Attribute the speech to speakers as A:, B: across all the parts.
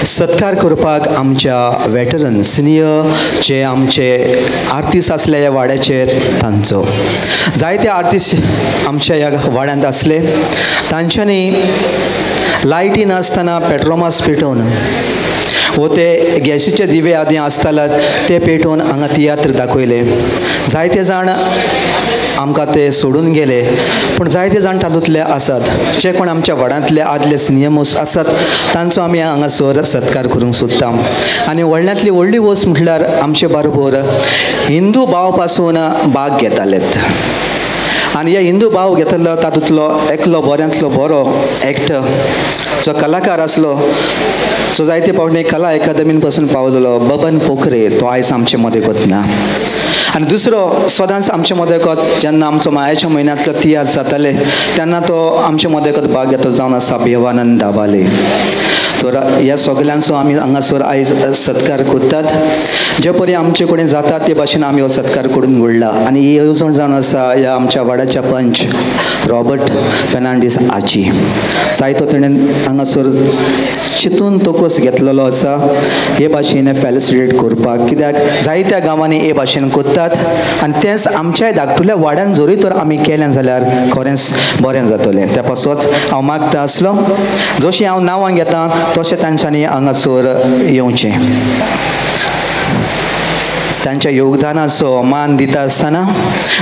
A: सत्कार करपाक आमच्या वेटरन सिनियर जे आमचे आर्टिस्ट आसले ह्या वाड्याचेर तांचो जायते आर्टिस्ट आमच्या ह्या वाड्यांत आसले तांच्यांनी लायटी नासतना पेट्रोमास पेटोवन वो ते गॅसीचे दिवे आदी आसताले ते पेटोवन हांगा तियात्र दाखयले. जायते जाण आमकां ते सोडून गेले पूण जायते जाण तातूंतले आसात जे कोण आमच्या वाड्यांतले आदले सिनियर मोस्ट आसात तांचो आमी हांगासर सत्कार करूंक सोदता. आनी व्हडल्यांतली व्हडली वस्त म्हटल्यार आमचे बरोबर हिंदू भाव पासून भाग घेतालेत आनी हे हिंदू भाव घेतलो तातूंतलो एकलो बऱ्यांतलो बरो एक्टर जो कलाकार आसलो जो जायते फावटी कला एकादमीन पासून पावलेलो बबन पोखरे तो आयज आमचे मदें ना. आनी दुसरो सदांच आमचे मदें जेन्ना आमचो मायाच्या म्हयन्यांतलो तियात्र जाताले तेन्ना तो आमचे मदें भाग घेतो जावन आसा देवानंद दाबाले. तर ह्या सगल्यांचो आमी हांगासर आयज सत्कार करतात. जे परी आमचे कडेन जाता ते भाशेन आमी हो सत्कार करून घडला. आनी ही येवजण जावन आसा ह्या आमच्या वाड्याच्या पंच रॉबर्ट फेर्नांडीस आजी जायतो तेणें हांगासर चिंतून तोकोस घेतलेलो आसा हे भाशेन फेलिसिटेट करपाक कित्याक जायत्या गांवांनी हे भाशेन करतात आनी तेंच आमच्याय धाकटुल्या वाड्यान जरूय तर आमी केलें जाल्यार खरेंच बरें जातलें. त्या पासत हांव मागता आसलो जशें हांव नांवां घेता तशें तांच्यांनी हांगासर येवचें. तांच्या योगदानाचो मान दिता आसतना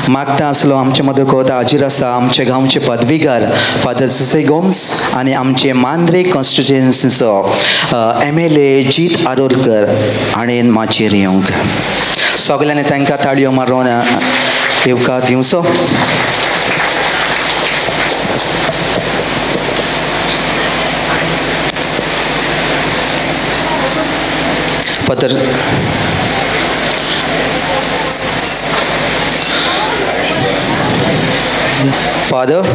A: मागता आसलो आमचे मदीं कविता हाजीर आसा आमचे गांवचे पदवीकार फादर जुसे गोम्स आनी आमचे मांद्रे कॉन्स्टिट्युएन्सीचो MLA जीत आरोलकर हाणें माचयेर येवंक. सगल्यांनी तांकां ताळयो मारून येवकार दिवचो. फादर फादर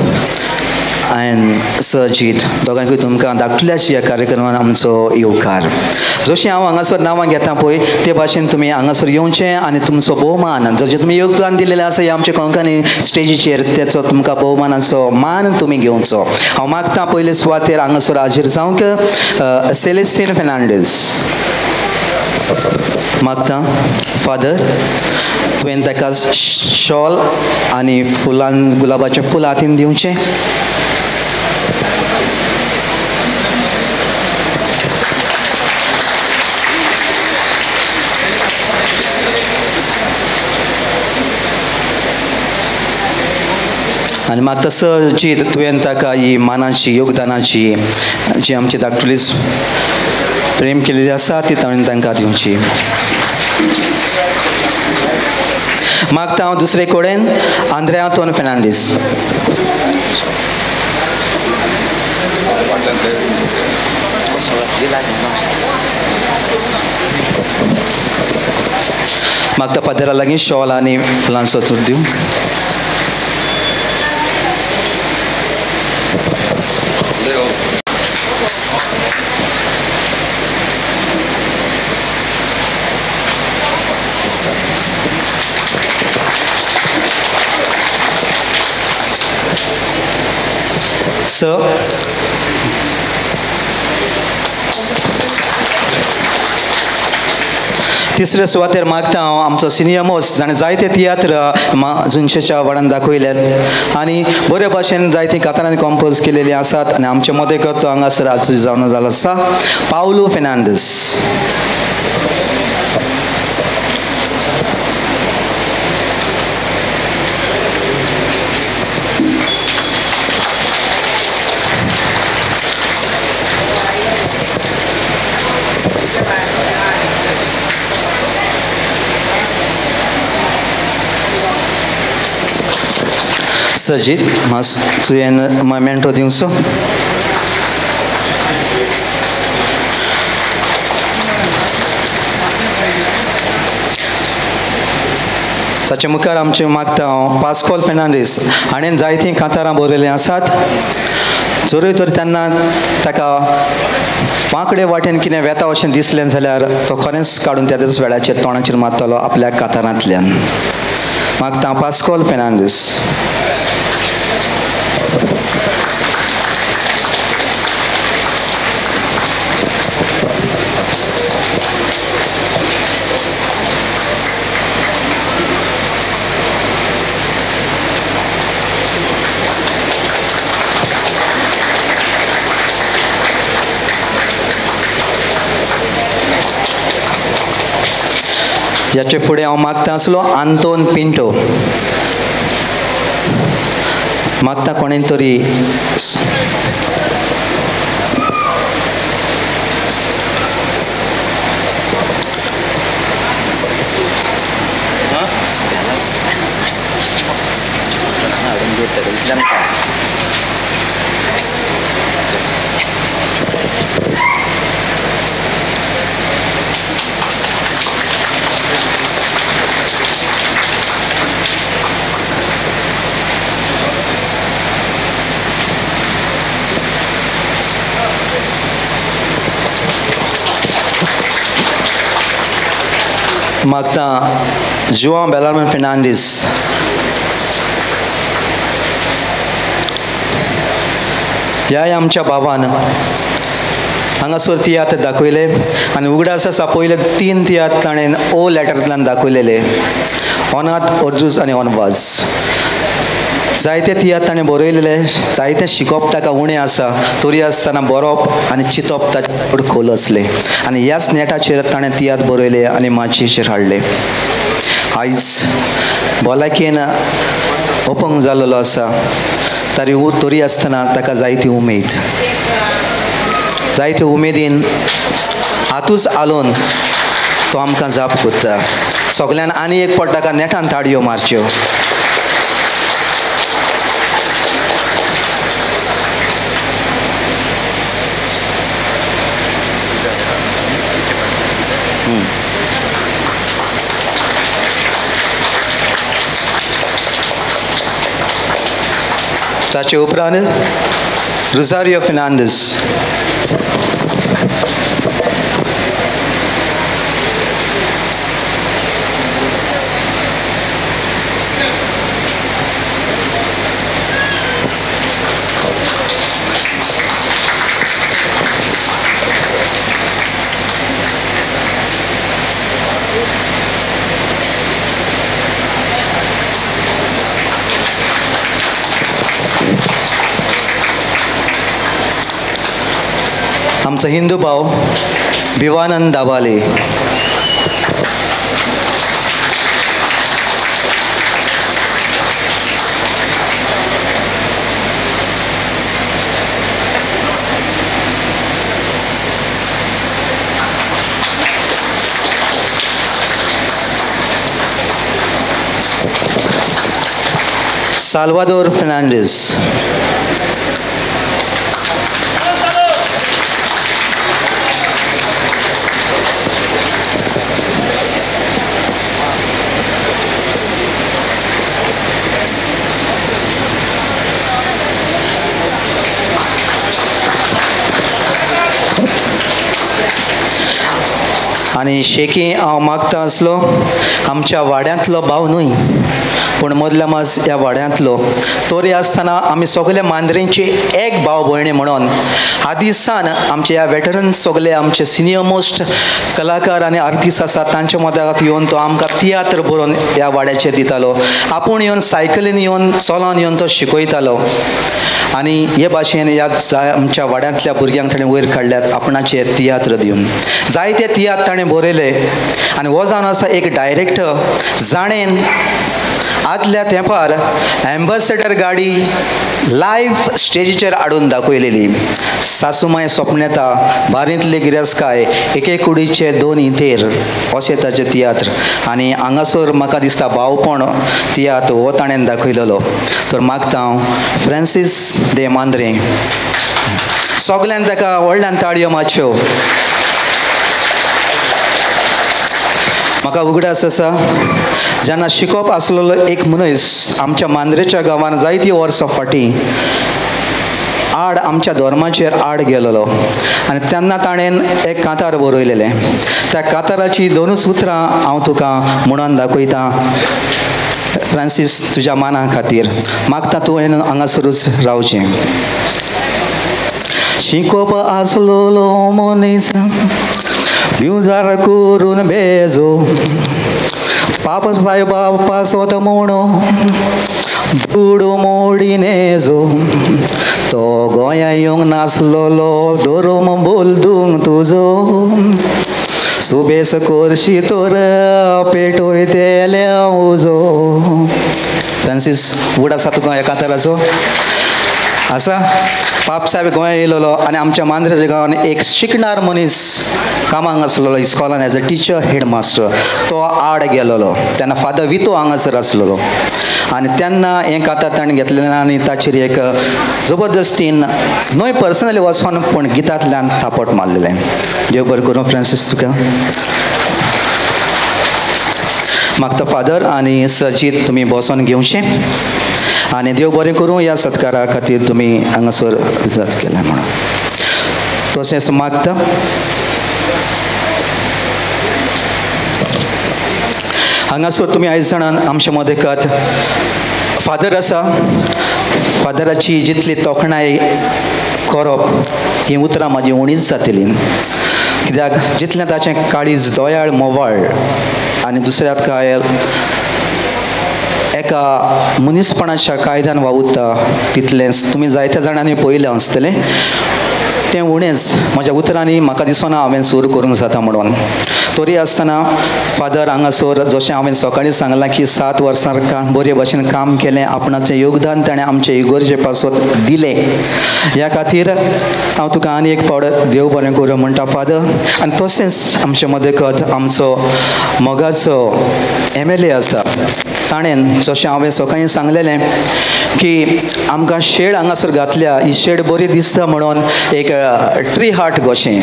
A: आनी सर जीत दोगांकूय तुमकां धाकटुल्याच्या ह्या कार्यक्रमान आमचो येवकार. जशें हांव हांगासर नांवां घेता पळय ते भाशेन तुमी हांगासर येवचें आनी तुमचो भोवमान जशें तुमी योगदान दिलेलें आसा ह्या आमच्या कोंकणी स्टेजीचेर तेचो तुमकां भोवमानाचो मान तुमी घेवचो. हांव मागता पयले सुवातेर हांगासर हाजीर जावंक सेलेस्टीन फेर्नांडीस. मागता फादर तुवें ताका शॉल आनी फुलां गुलाबाचें फूल हातीन दिवचें. आनी मागता सर जीत तुवें ताका ही मानाची योगदानाची जी आमची धाकटुली प्रेम केलेली आसा ती ताणें तांकां दिवची. मागता हांव दुसरे कडेन आंद्रे आंतोन फेर्नांडीस. मागता फादरा लागीं शॉल आनी फुलांचो तूर दिवंक. सर तिसरे सुवातेर मागता हांव आमचो सिनियर मोस्ट जाणें जायते तियात्र जुनशेच्या वाड्यान दाखयल्यात आनी बरे भाशेन जायतीं कातारांनी कंपोज केलेलीं आसात आनी आमचे मदें करतो हांगासर आज जावन जालो आसा पावलो फेर्नांडीस. सजीत मास तुवें मोमेंटो दिवचो. ताचे मुखार आमचें मागता हांव पास्कॉल फेर्नांडीस हाणें जायतीं कांतारां बरयलीं आसात. जरूय तर तेन्ना ताका वांकडे वाटेन कितें वेता अशें दिसलें जाल्यार तो खरेंच काडून त्याच वेळाचेर तोंडाचेर मारतलो आपल्या कांतारांतल्यान. मागता पास्कॉल फेर्नांडीस. ह्याचे फुडें हांव मागता आसलो आंतोन पिंटो. मागता कोणेन तरी मागता जुआंव बेलार्मिन फेर्नांडीस. ह्याय आमच्या भावान हांगासर तियात्र दाखयले आनी उगडास आसा पयले 3 तियात्र ताणें ओ लॅटरांतल्यान दाखयलेले, ओनात, अर्जूज आनी ओनवाज. जायते तियात्र ताणें बरयलेले, जायते शिकोवप ताका उणें आसा, तरी आसतना बरोवप आनी चिंतप ताचें चड खोल आसलें आनी ह्याच नेटाचेर ताणें तियात्र बरयले आनी माचयेचेर हाडले. आयज भलायकेन अपंग जाल्लो आसा, तरी तरी आसतना ताका जायती उमेद, जायते उमेदीन हातूच आलोवन तो आमकां जाप करता. सगळ्यान आनी एक पट ताका नेटान ताळयो मारच्यो. ताचे उपरांत रोजारियो फेर्नांडीस. आमचो हिंदू भाव भिवानंद दाबाले. साल्वादोर फेर्नांडीस. आनी शेकी हांव मागता आसलो आमच्या वाड्यांतलो भाव न्हय, पूण मदल्या मास ह्या वाड्यांतलो, तरी आसतना आमी सगळे मांद्रेंची एक भाव भयणी म्हणून आदीसान आमचे ह्या वेटरन सगळे आमचे सिनियर मोस्ट कलाकार आनी आर्टिस्ट आसा तांच्या मदत येवन तो आमकां तियात्र बरोवन ह्या वाड्याचेर दितालो. आपूण येवन सायकलीन येवन चलोन येवन तो शिकयतालो आनी हे भाशेन ह्या आमच्या वाड्यांतल्या भुरग्यांक ताणें वयर काडल्यात आपणाचे तियात्र दिवन. जायते तियात्र ताणें बरयले आनी हो जावन आसा एक डायरेक्टर जाणें आदल्या तेंपार एम्बेसेडर गाडी लायव्ह स्टेजीचेर हाडून दाखयलेली. सासुमाय सोपनेता, बारींतली गिरेस्काय, एके कुडीचे 2 इंतेर अशें ताचे तियात्र. आनी हांगासर म्हाका दिसता भावपण तियात्र हो ताणें दाखयलेलो. तर मागता हांव फ्रांसीस दे मांद्रे. सगळ्यान ताका व्हडल्यान ताळयो मारच्यो. म्हाका उगडास आसा जेन्ना शिकोवप आसलेलो एक मनीस आमच्या मांद्रेच्या गांवान जायतीं वर्सां फाटीं आड आमच्या धर्माचेर आड गेलेलो आनी तेन्ना ताणें एक कांतार बरयलेलें. त्या कांताराची दोनूच उतरां हांव तुका म्हणून दाखयता फ्रांसीस, तुज्या माना खातीर मागता तुवें हांगासरूच रावचें. शिकोवप आसलेलो मनीस गिवजार करून बेजो, पाप सायबा पासोत म्हणो दुडू मोडिनेजो, तो गोंया येवंक नासलेलो धर्म बोलदूंक तुजो, सुबेस कोरशी तोर पेटोयतेले उजो. फ्रांसीस वूड आसा तुका एका तराचो आसा. पाप साहेब गोंया येयलेलो आनी आमच्या मांद्रेच्या गांवान एक शिकणार मनीस कामाक आसलेलो इस्कॉलान as a teacher head master, तो आड गेलेलो. तेन्ना फादर वितो हांगासर आसलेलो आनी तेन्ना हें कांतार ताणें घेतलेलें आनी ताचेर एक जबरदस्तीन न्हय पर्सनली वचोन पूण गितांतल्यान थापट मारलेलें. देव बरें करूं फ्रांसीस तुका. मागता फादर आनी सजीत तुमी बसोन घेवचें आनी देव बरें करूं ह्या सत्कारा खातीर तुमी हांगासर इज्जत केलें म्हणून. तशेंच मागता हांगासर तुमी आयज जाणान आमच्या मदेकात फादर आसा. फादराची जितली तोखणाय करप ही उतरां म्हाजी उणीच जातली, कित्याक जितलें ताचें काळीज दयाळ मोवाळ आनी दुसऱ्याक काय एका मनीसपणाच्या कायद्यान वावुरता तितलेंच तुमी जायत्या जाणांनी पळयलें आसतलें. तें उणेंच म्हज्या उतरांनी म्हाका दिसना हांवें सूर करूंक जाता म्हणून. तरी आसतना फादर हांगासर जशें हांवें सकाळीं सांगलां की 7 वर्सां बरे भशेन काम केलें, आपणाचें योगदान ताणें आमचे इगर्जे पासत दिलें. ह्या खातीर हांव तुका आनी एक फावट देव बरें करूं म्हणटा फादर. आनी तशेंच आमचे मदगत आमचो मोगाचो MLA आसा, ताणें जशें हांवें सकाळीं सांगलेलें की आमकां शेड हांगासर घातल्या, ही शेड बरी दिसता म्हणून एक ट्री हार्ट कशें,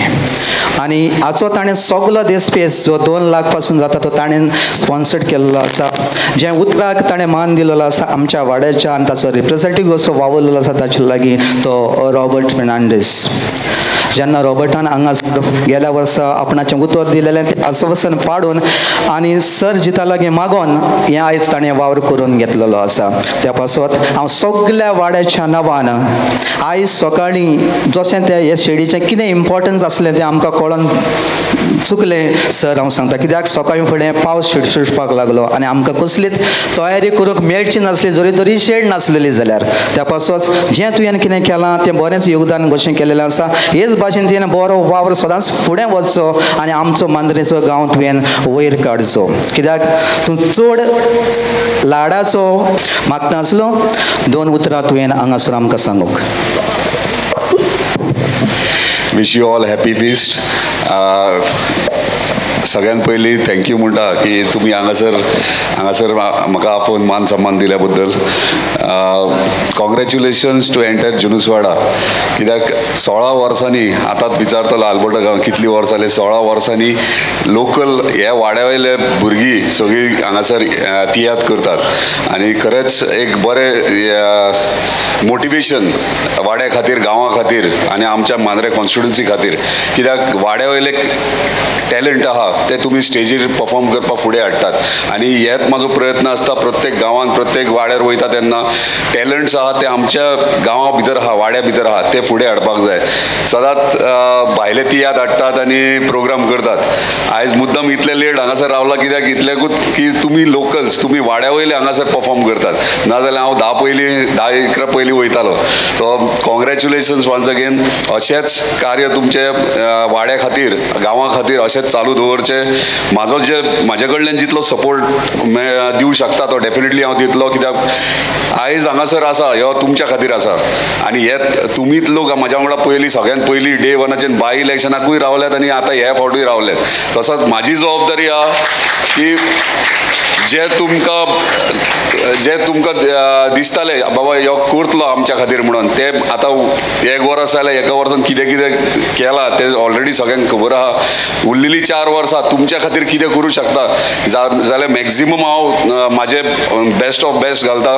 A: आनी हाचो ताणें सगलो देस्पेस जो 2 लाख पासून जाता तो ताणें स्पॉन्सर्ड केल्लो आसा. जें उतराक ताणें मान दिलेलो आसा आमच्या वाड्याच्या आनी ताचो रिप्रेजेंटेटीव असो वावुरलेलो आसा ताचे लागीं तो रॉबर्ट फेर्नांडीस. जेन्ना रॉबर्टान हांगा गेल्या वर्सा आपणाचें उतर दिलेलें तें आस्वासन पाडून आनी सर जिता लागीं मागोन हें आयज ताणें वावर करून घेतलेलो आसा. त्या पासत हांव सगल्या वाड्याच्या नांवान आयज सकाळीं जशें तें हे शेडीचें कितें इम्पोर्टन्स आसलें तें आमकां कळोन चुकलें सर हांव सांगता, कित्याक सकाळीं फुडें पावस शिडशिडपाक लागलो आनी आमकां कसलीच तयारी करूंक मेळची नासली, जरी तरी शेड नासलेली जाल्यार. त्या पासत जें तुवें कितें केलां तें बरेंच योगदान कशें केलेलें आसा, हेच भाशेन तुवें बरो वावर सदांच फुडें वचचो आनी आमचो मांद्रेचो गांव तुवें वयर काडचो, कित्याक तूं चड लाडाचो मागता आसलो. 2 उतरां तुवें हांगासर आमकां सांगूंक.
B: Wish you all happy feast. सगळ्यात पयलीं thank you म्हणटा की तुमी हांगासर हांगासर म्हाका आपोवन मान सन्मान दिल्या बद्दल. कॉंग्रेच्युलेशन्स टू एंटायर जुनूसवाडा, कित्याक 16 वर्सांनी आतांच विचारतलो आल्बर्टो गांव कितलीं वर्सां जालीं, 16 वर्सांनी लोकल ह्या वाड्या वयले भुरगीं सगळीं हांगासर तियात्र करतात आनी खरेंच एक बरें मोटिवेशन वाड्या खातीर, गांवा खातीर आनी आमच्या मांद्रे कॉन्स्टिट्युन्सी खातीर, कित्याक वाड्या वयले टॅलंट आहा ते तुमी स्टेजीर परफॉर्म करपाक फुडें हाडटात आनी हेच म्हाजो प्रयत्न आसता. प्रत्येक गांवांत प्रत्येक वाड्यार वयता तेन्ना टॅलंट्स आहा ते आमच्या गांवा भितर आहा, वाड्या भितर आहा, ते फुडें हाडपाक जाय. सदांच भायले तियात्र हाडटात आनी प्रोग्राम करतात. आयज मुद्दम इतले लेट हांगासर रावला कित्याक इतल्याकूच की तुमी लोकल्स, तुमी वाड्या वयले हांगासर परफॉर्म करतात, नाजाल्यार हांव 10-11 पयलीं वयतालो. So congratulations once again. अशेंच कार्य तुमचे वाड्या खातीर, गांवा खातीर अशेंच चालू दवरचें. म्हाजो जे म्हाजे कडल्यान जितलो सपोर्ट दिवं शकता तो डेफिनेटली हांव दितलो, कित्याक आयज हांगासर आसा हो तुमच्या खातीर आसा आनी हे तुमीच लोक म्हाज्या वांगडा पयलीं सगळ्यान पयलीं डे वनाचेर बाय इलेक्शनाकूय रावल्यात आनी आतां हे फावटूय रावल्यात. तसोच म्हाजी जबाबदारी आहा की जे तुमकां दिसताले बाबा ह्यो करतलो आमच्या खातीर म्हणून, ते आतां एक वर्स जालें, एका वर्सान कितें कितें केलां तें ऑलरेडी सगळ्यांक खबर आहा. उरलेलीं 4 वर्सां तुमच्या खातीर कितें करूं शकता जाल्यार मॅक्झिमम हांव म्हाजें बेस्ट ऑफ बेस्ट घालता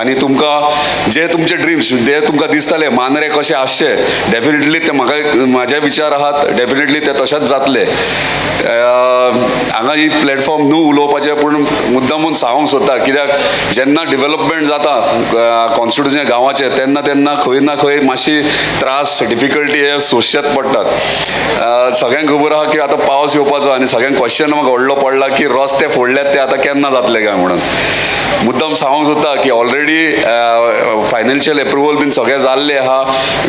B: आनी तुमकां जे तुमचे ड्रिम्स जे तुमकां दिसताले मांद्रे कशें आसचे डेफिनेटली ते म्हाका म्हाजे विचार आहात, डेफिनेटली ते तशेंच जातले. हांगा ही प्लॅटफॉर्म न्हू उलोवपाचें, पूण मुद्दामून सांगूंक सोदता, कित्याक जेन्ना डेवलपमेंट जाता कॉन्स्टिट्युन्सी गांवाचें तेन्ना तेन्ना खंय ना खंय मातशी त्रास डिफिकल्टी हे सोंसचेच पडटात. सगळ्यांक खबर आहा की आतां पावस येवपाचो आनी सगळ्यांक क्वेश्चन म्हाका व्हडलो पडला की रस्ते फोडल्यात ते आतां केन्ना जातले काय म्हणून. मुद्दाम सांगूंक सोदता की ऑलरेडी फायनान्शियल एप्रुवल बीन सगळें जाल्लें आहा,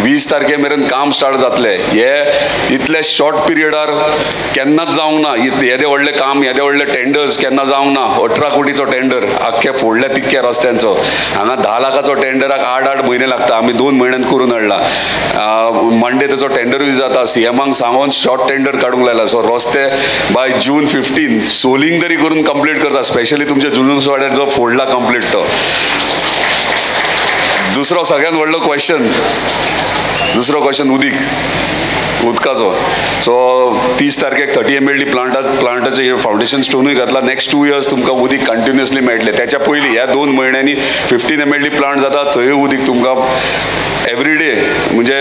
B: 20 तारखे मेरेन काम स्टार्ट जातलें. हे इतले शॉर्ट पिरियडार केन्नाच जावंक ना येदे व्हडलें काम, येदे व्हडले टेंडर्स केन्ना जावंक ना. 18 कोटीचो टेंडर आख्खे फोडल्या तितक्या रस्त्यांचो, हांगा 10 लाखाचो टेंडराक 8-8 म्हयने लागता, आमी 2 म्हयन्यान करून हाडला. मंडे तेचो टेंडरूय जाता, सीएमाक सांगून शॉर्ट टेंडर काडूंक लायला. सो रस्ते बाय जून 15 सोलिंग तरी करून कंप्लीट करता, स्पेशली तुमच्या जुनूस वाड्यार जो फोडला कंप्लीट तो. दुसरो सगळ्यात व्हडलो क्वेश्चन, दुसरो क्वेश्चन उदीक, उदकाचो. सो 30 तारखेक 30 MLD प्लांटाचे फावंडेशन स्टोनूय घातला. नेक्स्ट 2 इयर्स तुमकां उदीक कंटिन्युअसली मेळटलें. त्याच्या पयलीं ह्या 2 म्हयन्यांनी 15 MLD plant जाता, थंय उदीक तुमकां एवरी डे म्हणजे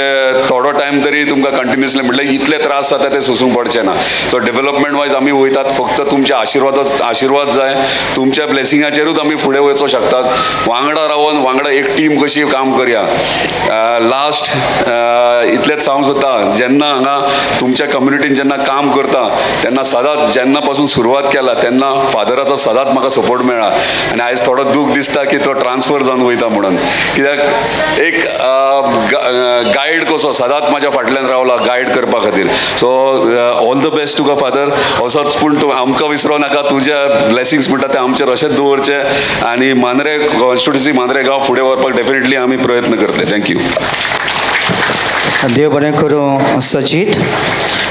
B: थोडो टायम तरी तुमकां कंटिन्युअसली म्हटल्यार इतले त्रास जाता ते सोसूंक पडचे ना. सो डेवलपमेंट वायज आमी वयतात, फक्त तुमचे आशिर्वाद जाय, तुमच्या ब्लेसिंगाचेरूच आमी फुडें वचूंक शकतात. वांगडा रावन वांगडा एक टीम कशी काम करया. लास्ट इतलेंच सांगूंक सोदता, जेन्ना हांगा तुमच्या कम्युनिटीन जेन्ना काम करता तेन्ना सदांच जेन्ना पासून सुरवात केला तेन्ना फादराचो सदांच म्हाका सपोर्ट मेळ्ळा. आनी आयज थोडो दूख दिसता की तो ट्रान्सफर जावन वयता म्हणून, कित्याक एक गायड कसो सदांच म्हाज्या फाटल्यान रावला गायड करपा खातीर. सो ऑल the best तुका फादर, असोच पूण तूं आमकां विसरो नाका, तुज्या ब्लेसिंग्स म्हणटा ते आमचेर अशेंच दवरचे आनी मांद्रे कॉन्स्टिट्युन्सी मांद्रे गांव फुडें व्हरपाक डेफिनेटली आमी प्रयत्न करतले. Thank you.
A: देव बरें करूं सजीत.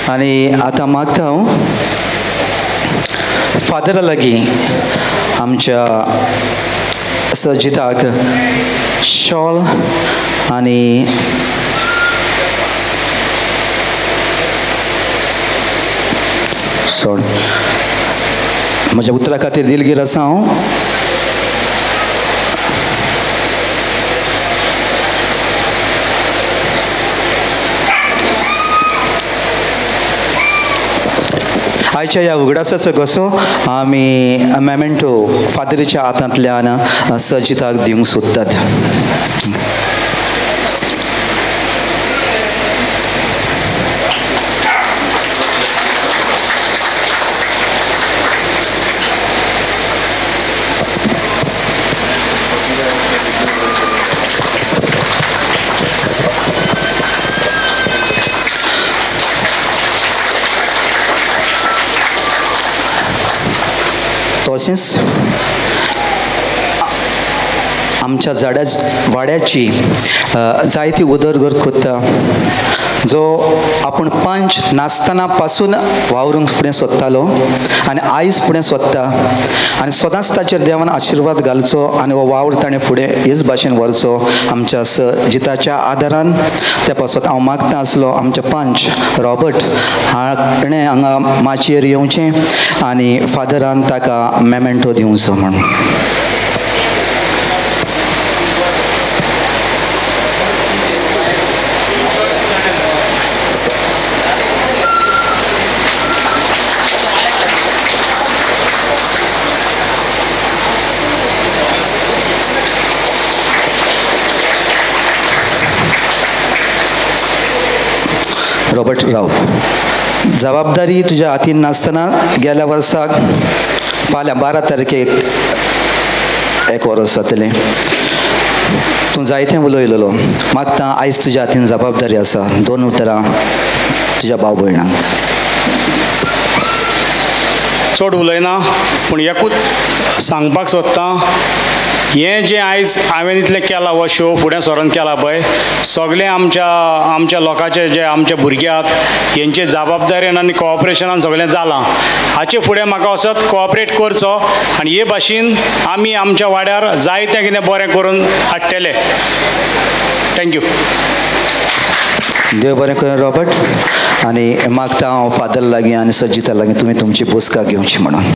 A: आनी आतां मागता हांव फादरा लागीं आमच्या सजिताक शॉल आनी सोड म्हज्या उतरा खातीर दिलगीर आसा हांव. आयच्या ह्या उगडासाचो घसो आमी मेमेंटो फादरीच्या हातांतल्यान सजिताक दिवंक सोदतात. तशेंच आमच्या झाड्या वाड्याची जायती उदरगत करता, जो आपूण पंच नासतना पासून वावरूंक फुडें सोदतालो आनी आयज फुडें सोदता आनी सदांच ताचेर देवान आशिर्वाद घालचो आनी हो वावर ताणें फुडें हेच भाशेन व्हरचो आमच्या सजिताच्या आदारान. त्या पासत हांव मागता आसलो आमच्या पंच रॉबर्ट हाणें हांगा माचयेर येवचें आनी फादरान ताका मेमेंटो दिवचो म्हूण. रॉबर्ट राव, जबाबदारी तुज्या हातीन नासतना गेल्या वर्साक फाल्यां 12 तारखेक एक वर्स जातलें, तूं जायतें उलयलेलो. मागता आयज तुज्या हातीन जबाबदारी आसा, 2 उतरां तुज्या भाव भयणांक.
C: चड उलयना पूण एकूच सांगपाक सोदता, हें जें आयज हांवें इतलें केलां हो शो फुडें सरोन केला पळय, सगळें आमच्या आमच्या लोकांचे जे आमचे भुरगे आहात हेंचे जबाबदारेन आनी कॉपरेशनान सगळें जालां. हाचे फुडें म्हाका असोच कॉपरेट करचो आनी हे भाशेन आमी आमच्या वाड्यार जायतें कितें बरें करून हाडटले. Thank you.
A: देव बरें करूं रॉबर्ट. आनी मागता हांव फादर लागीं आनी सजिता लागीं तुमी तुमची बसका घेवची म्हणून.